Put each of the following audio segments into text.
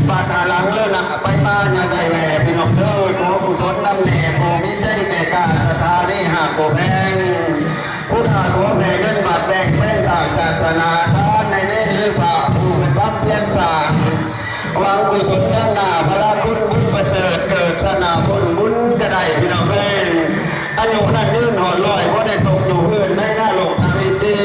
ບາດໜ້າຫຼັງເລີນະ ໄປມາຢ່າໄດ້ແວ່ ພີ່ນ້ອງເດີ ຂໍກຸສົນນຳແດ່ ຜູ້ມີໃຈແກ່ກ້າ ສັດທານີ້ຫາກບໍ່ແພງ ຜູ້ຂ້າຂໍແຜ່ເງິນບາດແບ່ງແປງ ສ້າງສາສະໜາທານໃຫ້ເນນ ຫຼື ພະຜູ້ເພິ່ນບຳເພັນສ້າງ ຫວັງກຸສົນທາງໜ້າ ພະລາຄຸນບຸນປະເສີດ ເກີດຊາດໜ້າຜົນບຸນກໍໄດ້ ພີ່ນ້ອງເອີຍ ອາຍຸນັ້ນຍືນຮອດຮ້ອຍ ບໍ່ໄດ້ຕົກຢູ່ພື້ນໃນນະລົກອະເວຈີ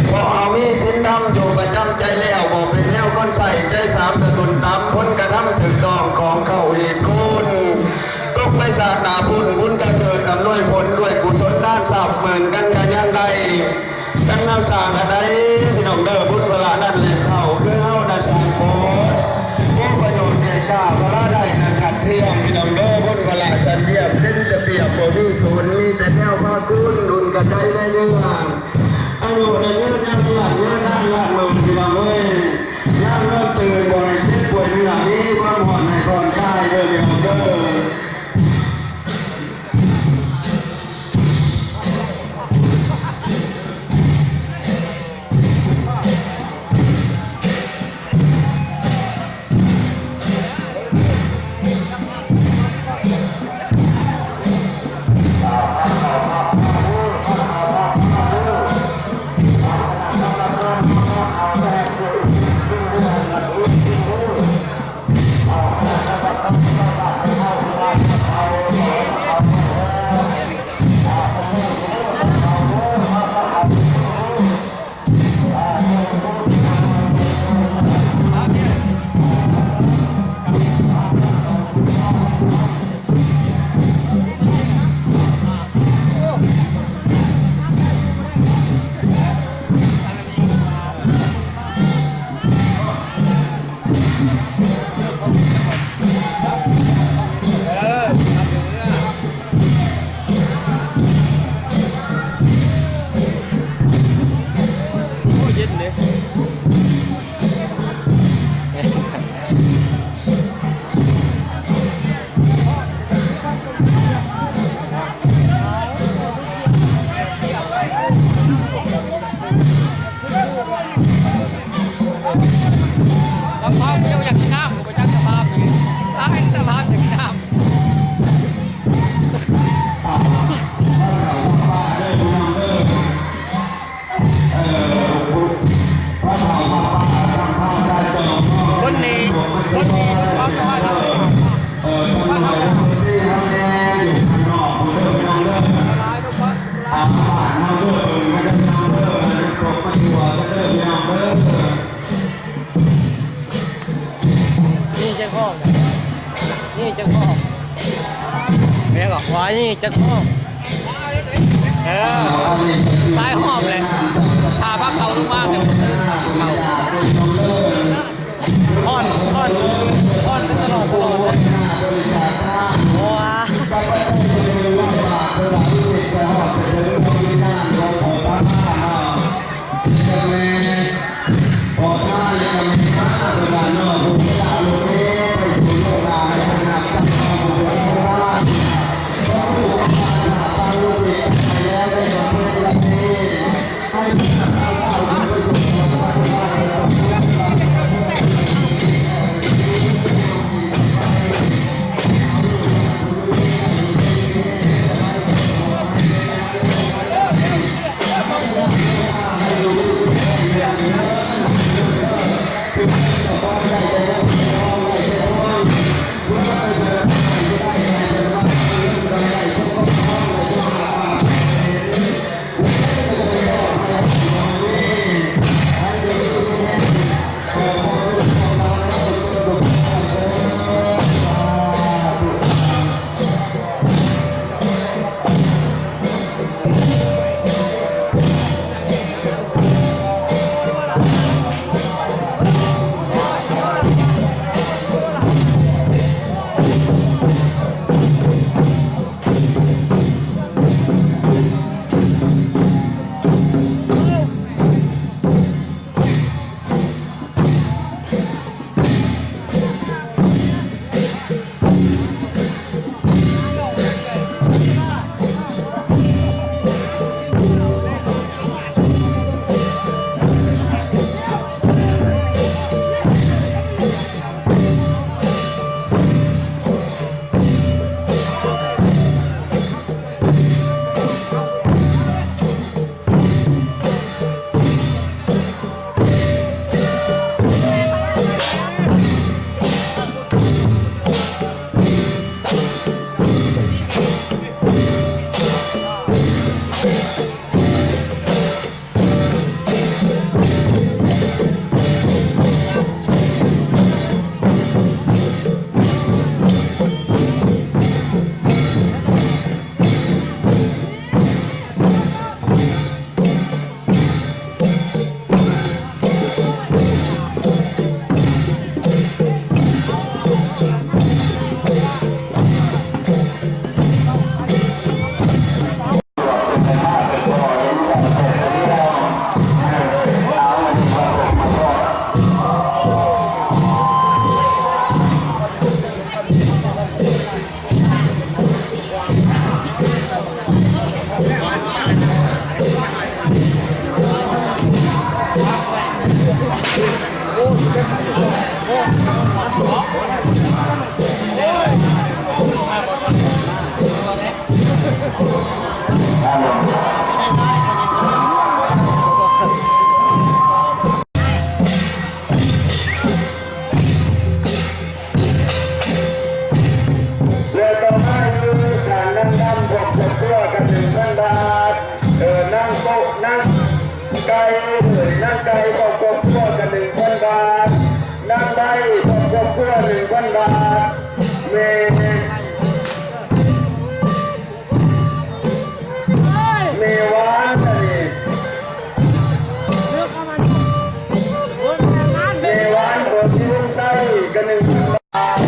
ເພາະເຮົາມີສິນທຳຢູ່ປະຈຳໃຈແລ້ວ ບໍ່ເປັນແນວຄົນໃຊ້ໃຈສາມສະກຸນຕາມຜົນກະທຳຖືກຕ້ອງຂອງເຂົາເຫດຄຸນ ຕົກໄປຊາດໜ້າພຸ້ນ ບຸນກະເກີດອຳນວຍຜົນດ້ວຍກຸສົນທານຊັບ ໝື່ນກັນກະຍັງໄດ້ ກັນນຳສ້າງອັນໃດ ພີ່ນ້ອງເດີ ບຸນພະລະນັ້ນແຫຼະເຂົ້າ ຄືເຮົານັ້ນສ້າງໂບດ ມີປະໂຫຍດແກ່ກ້າ ພະລະໄດ້ນັ້ນຂັດທຽມ ພີ່ນ້ອງເດີ ບຸນພະລະສັນທຽມ ເປັນຈະປຽບບໍ່ມີສູນ ມີແຕ່ແນວພາຄຸນ ລຸນກະໄດໃນເລື່ອງ ອາຍຸໄດ້ຍືນນານລ້ານ ຍືນນານລ້ານເມືອງ ພີ່ນ້ອງເອີຍ ຍາມນອນຕື່ນບໍ່ໃຫ້ເຈັບປ່ວຍເມື່ອຍ ມີຄວາມຮ້ອນໃຫ້ຜ່ອນຄາຍເດີ ພີ່ນ້ອງເດີ. ໂອ້ ເຢັນເດ້. ສະພາບດຽວຢາກກິນນ້ຳ ບໍ່ຈັກສະພາບນີ້ ຕາຍ ສະພາບຢາກກິນນ້ຳ. ຄົນນີ້ ຄົນນີ້ ນີ້ຈັກຮອບ ນີ້ຈັກຮອບ ແມ່ນກໍຄວາຍນີ້ຈັກຮອບ ເອີ ຫຼາຍຮອບແຫຼະ ຖ້າພາເຂົາລົງມາແຕ່ເຂົາ ຮ້ອນ ຮ້ອນ ຮ້ອນຕະຫຼອດ ຕະຫຼອດເລີຍ ໂອ້ຍ ແລະ ຕໍ່ມາຄື ທາງນາງດຳ ຄອບຄົວ ກັນ ໜຶ່ງພັນບາດ, ເອີ ນາງໂປະ ນາງໄກ່ ເອີ ນາງໄກ່ ຄອບຄົວ ກັນ ໜຶ່ງພັນບາດ, ນາງໄດ້ ຄອບຄົວ ໜຶ່ງພັນບາດ, ແມ່ ແມ່ຫວານ ອັນນີ້ ແມ່ຫວານ ໂພສີວົງໄຊ ກະໜຶ່ງພັນບາດ.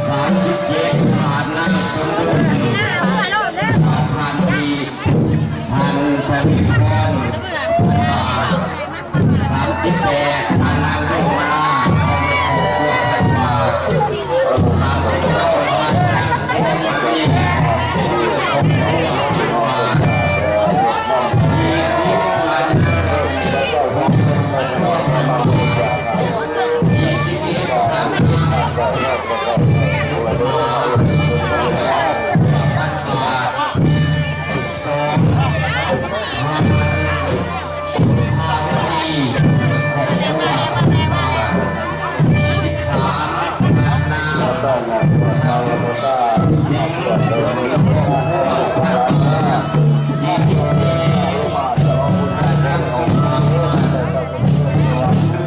ສາມສິບເຈັດ ທ່ານນາງສົມບູນ ທ່ານທີ່ ພັນທະນີພອນ ພັນບາດ. ສາມສິບແປດ ທ່ານນາງດວງມາລາ ຄອບຄົວ ພັນບາດ. ສາມສິບເກົ້າ ທ່ານນາງສຸວະມະລີ ຄອບຄົວ ພັນບາດ. ສີ່ສິບ ທ່ານນາງ ຄອບຄົວ ພັນບາດ. ສີ່ສິບເອັດ ທ່ານນາງ ສອງ ທ່ານ ສຸພາວະດີ ຄ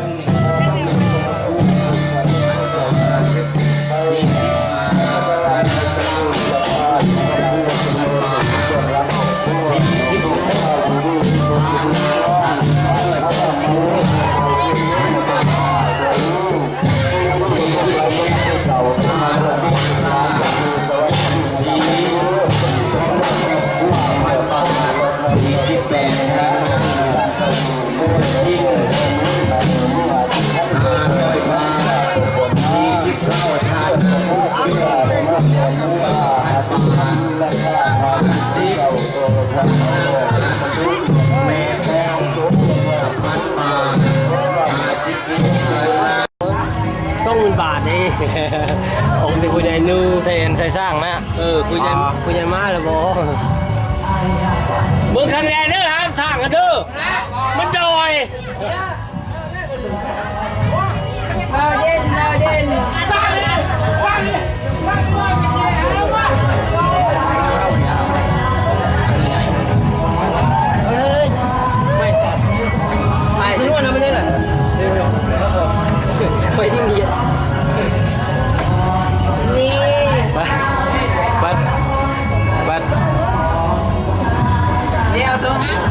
ອບຄົວ ພັນບາດ. ສີ່ສິບສາມ ທ່ານນາງ ຊາວ ເປັນຄົນມີຄອບຄົວ ພັນບາດ. ສີ່ສິບສີ່ ທ່ານນາງ ສຸພາວະ ສອງໝື່ນບາດເດ້ ຂອງເປັນຜູ້ໃຫຍ່ໜຶ່ງແສນໃສ່ສ້າງນະ. ເອີ ຜູ້ໃຫຍ່ ອ່າ ຜູ້ໃຫຍ່ມາແລ້ວບໍ່? ເບິ່ງຂ້າງແດ່ເດີ ຫ້າມສ້າງກັນເດີ ມັນດອຍ. ລາວເດັ່ນ ລາວເດັ່ນ ເອີຍ ໄປສະນວນນະ ໄປເລີຍນະ ໄປດິນດຽນ ນີ້.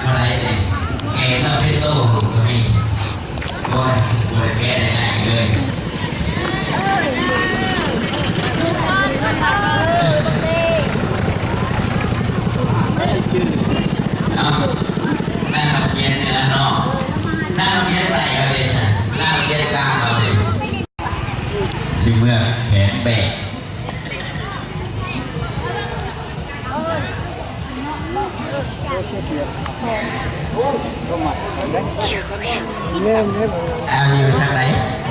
ບໍ່ໄດ້ເດ້ ແກງເມືອເປັນໂຕກໍມີ ບໍ່ ບໍ່ໄດ້ແກະໄດ້ງ່າຍເລີຍ. ເອົາ ນາງມາຂຽນເໜືອເນາະ ນາງມາຂຽນໃຕ້ເອົາເດ້ຊັ້ນ ນາງມາຂຽນກາງເອົາເດ້ ຊິເມືອແຂນແບກ. ເອົາຢູ່ທາງໃດ?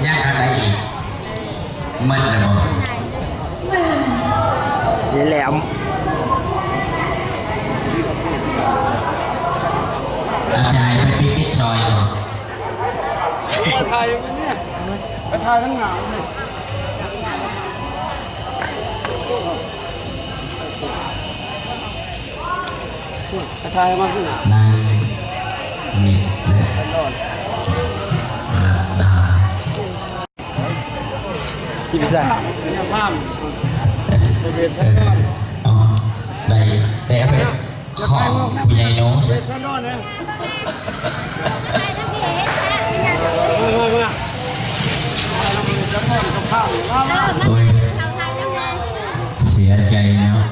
ຍັງທາງໃດອີກ? ໝົດແລ້ວບໍ່? ນີ້ແຫຼມ ອາຈານໃຫ້ເພິ່ນປິດຕິດຊອຍບໍ່? ໄປຖ່າຍຢູ່ນີ້ ໄປຖ່າຍທາງໜ້ານີ້. ໄປຖ່າຍມາ ນາງນິດ ແລະ ລັດດາ ຊິໄປໃສ? ເອີ ເອົາ ໄດ້ ໄດ້ເອົາໄປ ຂອງຜູ້ໃຫຍ່ໂນ້ ໂອ້ຍ ເສຍໃຈເນາະ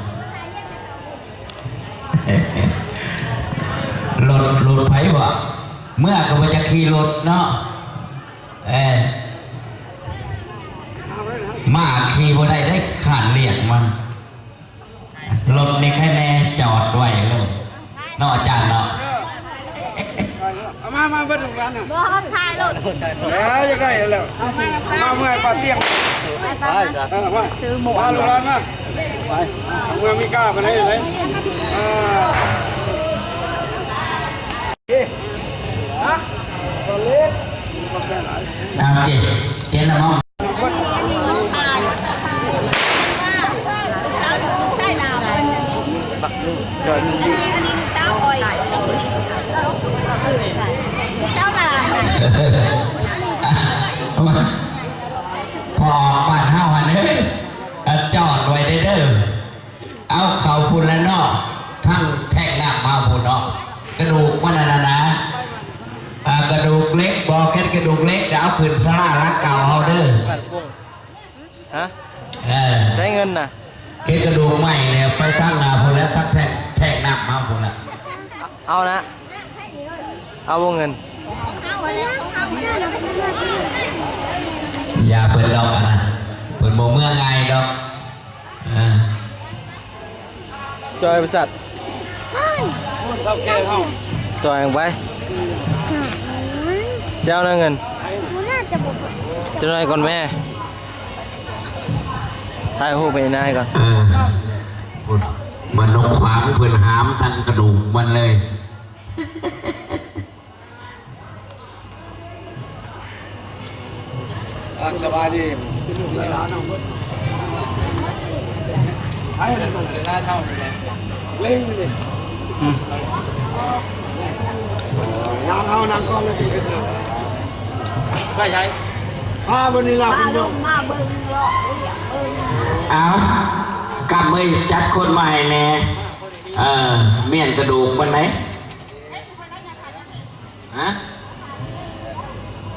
ລົດ ລົດໃຜວະ? ເມື່ອກໍບໍ່ຈັກຂີ່ລົດເນາະ ເອີ ມ້າຂີ່ບໍ່ໄດ້ເດ້ ຂ້ານລ້ຽງມັນ. ລົດນີ້ໃຄແນ່ຈອດໄວ້ໂລດເນາະ ອາຈານເນາະ. ເອົາມາ ມາເບິດລູກຫຼານນະ ບໍ່ ເຮົາຖ່າຍໂລດ ເອີ ຢາກໄດ້ແລ້ວ ມາເມື່ອຍປາຕຽງ ໄປ ໄປ ເອີ ມາ ຊື້ໝູ ມາລູກຫຼານມາ ໄປ ເມືອມີກາປານໃດເລີຍ ເອີ. ໂອເຄ ເຈັດລະເນາະ ບັກລູກຈອຍໜຶ່ງ ພໍ່ບ້ານເຮົາຫັ້ນເອີຍ ຈອດໄວ້ເດີ້. ເອົາເຂົ້າພຸ້ນແຫຼະເນາະ ທັງແທກນ້ຳມາພຸ້ນເນາະ ກະດູກມັນນັ້ນນະ ອ່າ ກະດູກເຫຼັກບໍ່ ແກ່ນກະດູກເຫຼັກ ດຽວເອົາຂຶ້ນສາລາຫຼັງເກົ່າເຮົາເດີ້ ຮະ ເອີ ໃຊ້ເງິນນະ ເກັບກະດູກໃໝ່ແລ້ວໄປທາງໜ້າພຸ້ນແຫຼະ ທັງແທກ ແທກນ້ຳມາພຸ້ນນະ ເອົານະ ເອົາບໍ່ເງິນ ຢ່າເພິ່ນດອກອັນນັ້ນ ເພິ່ນບໍ່ເມືອງ່າຍດອກ. ອ່າ ຈອຍບໍລິສັດ ເຖົ້າແກ່ເຮົາ ຈອຍໄປ ຈະເອົານະເງິນ ຈັກໜ້ອຍກ່ອນແມ່ ຖ່າຍຮູບໃຫ້ນາຍກ່ອນ ເອີ ມັນນົກຂວາງເພິ່ນຫາມທັງກະດູກມັນເລີຍ. ອ່າ ສະບາຍດີ ເລັງນີ້ ອືມ ນາງເຮົານາງກ່ອນແລ້ວຈຶ່ງຂຶ້ນນະ ໄປໃສ ພາເພິ່ນນີ້ລະ ມາເບິ່ງ ມາເບິ່ງເນາະ ເອີ ເອົາ ກຳເອີຍ ຈັດຄົນມາໃຫ້ແດ່ ເອີ ມ້ຽນກະດູກມັນໃດ. ຮະ?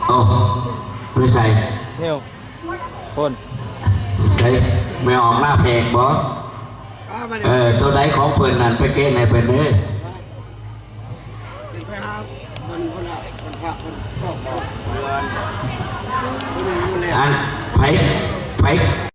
ໂອ້ ຢູ່ໃສ? ເນວ ໂພນ ໃສ? ແມ່ອອກໜ້າແພກບໍ່? ເອີ ໂຕໃດຂອງເພິ່ນນັ້ນ ໄປເກະໃຫ້ເພິ່ນເດີ. ອັນ ໃຜ ໃຜ?